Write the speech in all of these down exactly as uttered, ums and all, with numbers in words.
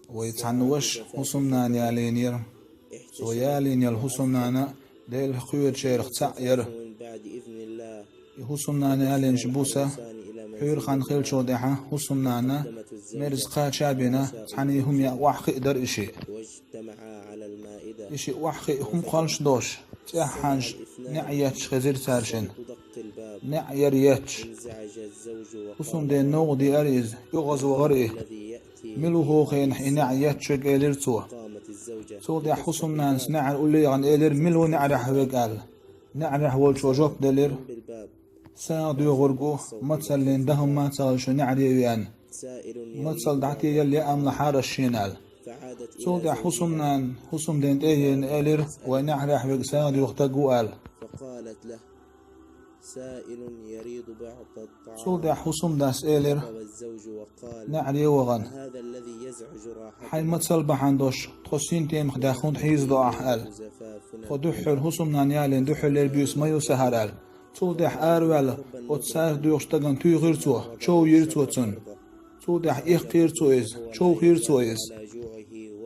Вай цхьанна ваша хӀусамнана ялийнера. Цо ялийна йолу хӀусамнана Делан кхоьручарах цхьаъ яра. И хӀусамнана ялийнчу буса, пхьуьйра хан хиллачул тӀаьхьа хӀусамнана мерза кхача а бина, цхьаьна хӀума яа охьахиъна дара и шиъ. И шиъ охьахиъна хӀума кхоллуш долуш, цӀеххьана неӀ етташ хезира цаьршинна. НеӀ яра етташ. ХӀусамдена новкъа деара иза, оьгӀазвахара и. «Мила ву хӀокху хенахь и неӀ етташ верг?» — элира цо. Цул тӀаьхьа хӀусамнанас неӀарна уллехь яхана элира: «Мила ву неӀарехь верг?» — аьлла. НеӀарехь волчо жоп делира: «СагӀа доьхург ву, мацаллин дан хӀума ца хилла шу неӀаре веана. Мацалла дӀатеяла яа хӀума лахьара ас шена», — аьлла. Цул тӀаьхьа хӀусамнана хӀусамдена тӀе а йина элира: «Вай неӀарехь верг сагӀа доьху стаг ву», — аьлла. Цул тӀаьхьа хӀусамдас элира, неӀаре вахана: «Хьайн мацалла бахьана долуш тхо синтемах даьхна хӀунда хьийзадо ахь?» — аьлла. «Тхо дуьххьара хӀусамнана ялийна дуьххьарлера буьйса ма ю сан хӀара», — аьлла. Цул тӀаьхьа араваьлла, оцу сагӀа доьхучу стагана туьйхира цо, чов йира цо цунна. Цул тӀаьхьа иккхийра цо иза, човхийра цо иза.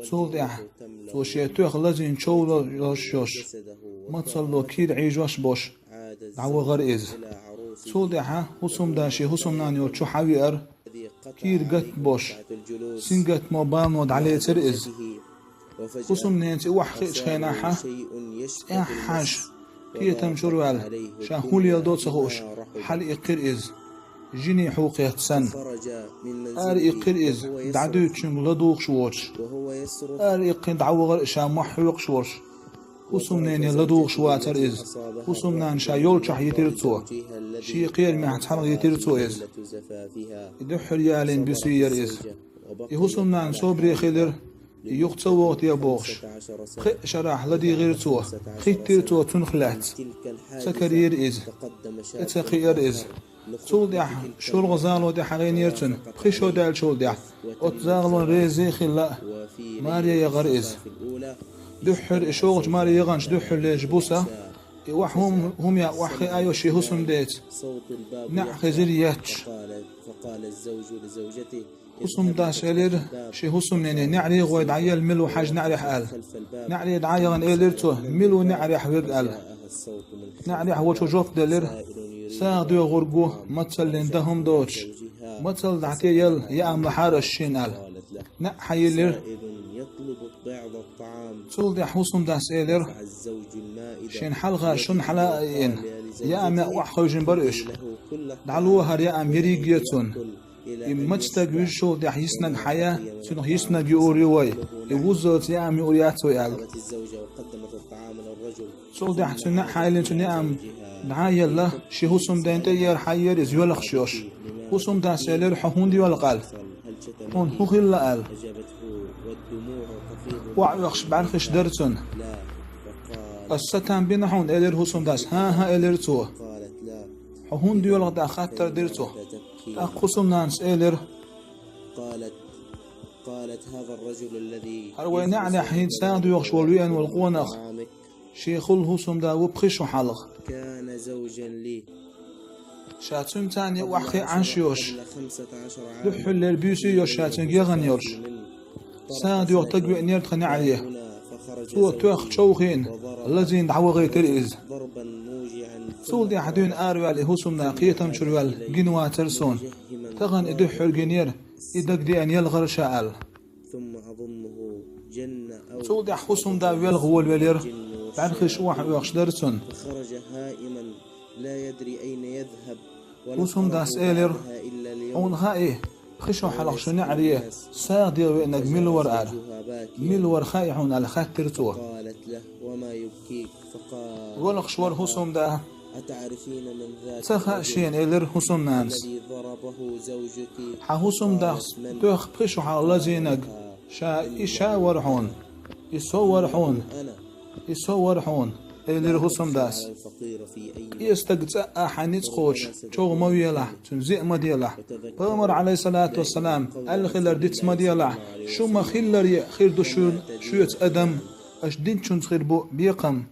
Цул тӀаьхьа цо шен тоьхна лазийна чов ло-, лозуш йолуш, мацалло кийра Ӏийжош болуш, дӀавахара иза. Цул тӀаьхьа хӀусамда шен хӀусамнана йолчу хьан веара, кийра гатта болуш, сингаттамо, балано дӀалецира иза. ХӀусамненца и охьахиъчу хенахь, цӀеххьана кхетам чуьра ваьлла, ша хӀун леладо а ца хууш, хьалаиккхира иза, жине хьу кхетта санна. Араиккхира иза, дӀадуьйцучуьнга ладугӀуш воцуш. Араиккхина дӀавахара ша мохь хьоькхуш волуш. ХӀусамнене ладугӀуш вацара иза. ХӀусамнана ша йолчохь йитира цо. Шен кхерамехь цхьаьна йитира цо иза. И дуьххьара ялийна буьйса яра иза. И хӀусамнана собаре хилира, и юха ца вогӀу те бохуш. Пхеа шарахь ладийгӀира цо, хиттира цо цунах лаьцна. Ца карийра иза. ТӀе ца кхиара иза. Цул тӀаьхьа шолгӀа загӀало тӀе хьахийнера цунна, пхи шо даьллачул тӀаьхьа. Оцу загӀалонна реза а хилла, маре яхара иза. Дуьххьара и шолгӀачу маре яханчу дуьххьарлерчу буса, и охьа хӀума, хӀума яа охьахиъна йолуш шен хӀусамдеца, неӀ хезира етташ. ХӀусамдас элира шен хӀусамнене: «НеӀаре гӀой дӀаяла, мила ву хьажа неӀарехь», — аьлла. НеӀаре дӀа а яхана элира цо: «Мила ву неӀарехь верг?» — аьлла. НеӀарехь волчо жоп делира: «СагӀа доьхург ву, мацаллин дан хӀума доцуш. Мацалла дӀатеяла яа хӀума лахьара ас шена», — аьлла. НеӀ хьайиллира. Цул тӀаьхьа хӀусамдас элира: «Шен хьалха шуна хьала а йина, яа хӀума яа охьахевшина бара уьш. ДӀало хӀара яа хӀума ерриге а цунна. И мача стаг вуьжучул тӀаьхьа йиснарг хьан я, цунах йиснарг юур ю вай, и вуззалц яа хӀума юур яц вай», — аьлла. Цул тӀаьхьа цуьнан неӀ хьайиллина, цуьнан яа хӀума дӀа а елла, шен хӀусамден тӀе а яра, хьайера иза йоьлхуш йолуш. ХӀусамдас элира: «Хьо хӀунда йоьлху?» — аьлла. «Хьуна хӀун хилла?» — аьлла. Охьаоьхуш бӀаьрхиш дара цуьнан. «Ас сатам бина хьуна?» — элира хӀусамдас. «ХӀан-хӀа», — элира цо. «Хьо хӀунда йоьлху?» — тӀаккха хаттар дира цо. ТӀаккха хӀусамнанас элира: «ХӀара вайн неӀарехь хӀинца сагӀа доьхуш волу веана волу къонах, шен хӀуллан хӀусамда ву пхи шо хьалха. Ша цуьнца цхьаьна охьахиъна Ӏаш йолуш, дуьххьарлера буьйса а йолуш, ша цуьнга яхана йолуш. СагӀа доьху стаг веанера тхан неӀаре. Цо тоьхна човхийна, лазийна дӀавахийтира иза. Цул тӀаьхьа дуьйна араваьлла и хӀусамда кхетам чуьра ваьлла гина вацара суна. Тахана и дуьххьара гинера, и дагадеана елхара ша», — аьлла. Цул тӀаьхьа хӀусамда велха волавелира, бӀаьрхиш охьаоьхуш дара цуьнан. ХӀусамдас элира: «Хьуна хаьий, пхи шо хьалха шун неӀаре сагӀа доьху веанарг мила вара?» — аьлла. «Мила вара хаьий хьуна?» — аьлла, хаьттира цо. Велхаш вара хӀусамда. «Ца хаьа шена», — элира хӀусамнанас. «Хьан хӀусамдас тоьхна пхи шо хьалха лазийнарг, ша и ша вара хьуна, и со вара хьуна, и со вара хьуна», — элира хӀусамдас. «Къен стаг цӀа а хьайн ницкъ кхочуш, чӀогӀа ма велахь, цуьнан зен а ма делахь. Пайхамар, Ӏалайхиссалату вассалам, аьлла хилар диц ма делахь: „Шу ма-хиллара хир ду шуна, шуьца адам, аша динчунца хир бу бекхам“».